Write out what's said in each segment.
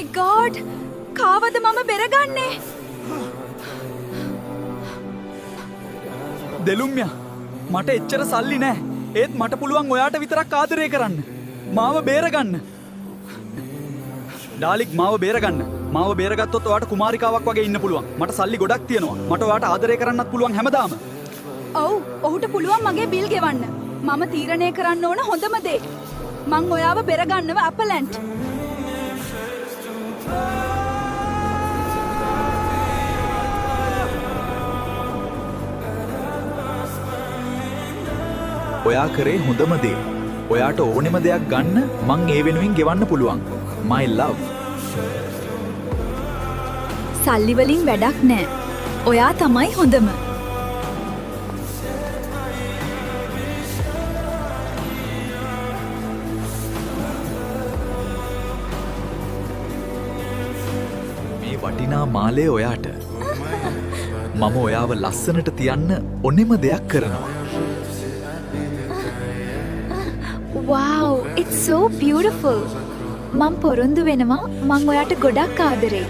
My God! කාවද මම බෙරගන්නේ? දෙලුම්යා, මට එච්චර සල්ලි නෑ. ඒත් මට පුළුවන් ඔයාට විතරක් ආදරය කරන්න. මාව බේරගන්න. ඩාලික්, මාව බේරගන්න. මාව බේරගත්තොත් ඔයාට කුමාරිකාවක් වගේ ඉන්න පුළුවන්. මට සල්ලි ගොඩක් තියෙනවා. මට ඔයාට ආදරය කරන්නත් පුළුවන් හැමදාම. ඔව්, ඔහුට පුළුවන් මගේ බිල් ගෙවන්න. මම තීරණය කරන්න ඕන හොඳම දේ. මං ඔයාව බෙරගන්නව අපලන්ට්. ඔයා කරේ හොඳම දේ. ඔයාට ඕනෙම දෙයක් ගන්න මං ඒ වෙනුවෙන් ගෙවන්න පුළුවන්. My love. සල්ලි වලින් වැඩක් නෑ. ඔයා තමයි හොඳම. මේ වටිනා මාලය ඔයාට. මම ඔයාව ලස්සනට තියන්න ඔනෙම දෙයක් කරනවා. Wow, it's so beautiful. මං පොරොන්දු වෙනවා මං ඔයාට ගොඩක් ආදරෙයි.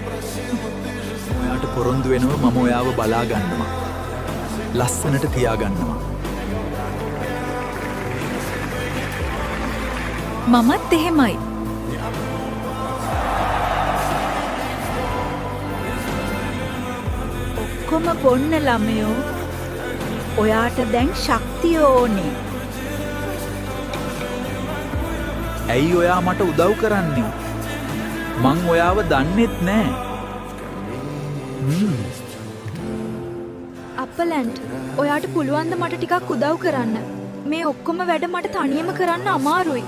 ඔයාට පොරොන්දු වෙනවා මම ඔයාව බලා ගන්නවා. ලස්සනට තියාගන්නවා. මමත් එහෙමයි. ඔක්කොම බොන්න ළමයෝ. ඔයාට දැන් ශක්තිය ඕනේ. ඇයි ඔයා මට උදව් කරන්නේ? මං ඔයාව දන්නෙත් නෑ. අපලන්ට්, ඔයාට පුළුවන් ද මට ටිකක් උදව් කරන්න? මේ ඔක්කොම වැඩ මට තනියම කරන්න අමාරුයි.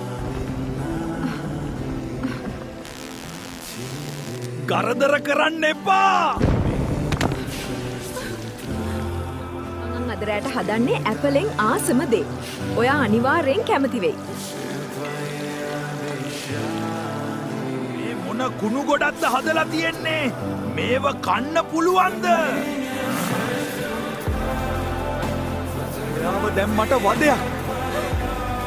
කරදර කරන්න එපා. මං අද රෑට හදන්නේ ඇපලෙන් ආසම දේ. ඔයා අනිවාර්යෙන් කැමති වෙයි. මේ මොන කුණු ගොඩක්ද හදලා තියෙන්නේ? මේව කන්න පුළුවන්ද? ඔයාව දැන් මට වදයක්.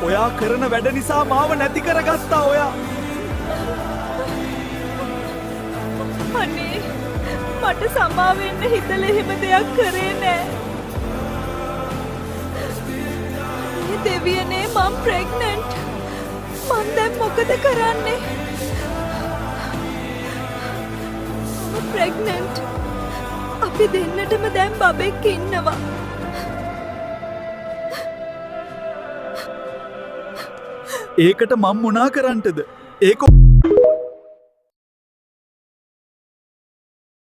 ඔයා කරන වැඩ නිසා මාව නැති කරගත්තා ඔයා. අනේ, මට සමා වෙන්න හිතලා එහෙම දෙයක් කරේ නෑ. අනේ දෙවියනේ, මං ප්‍රෙග්නන්ට්. මං දැන් මොකද කරන්නේ? මම ප්‍රෙග්නන්ට්. අපි දෙන්නටම දැන් බබෙක් ඉන්නවා. ඒකට මං මොනා කරන්නද? ඒක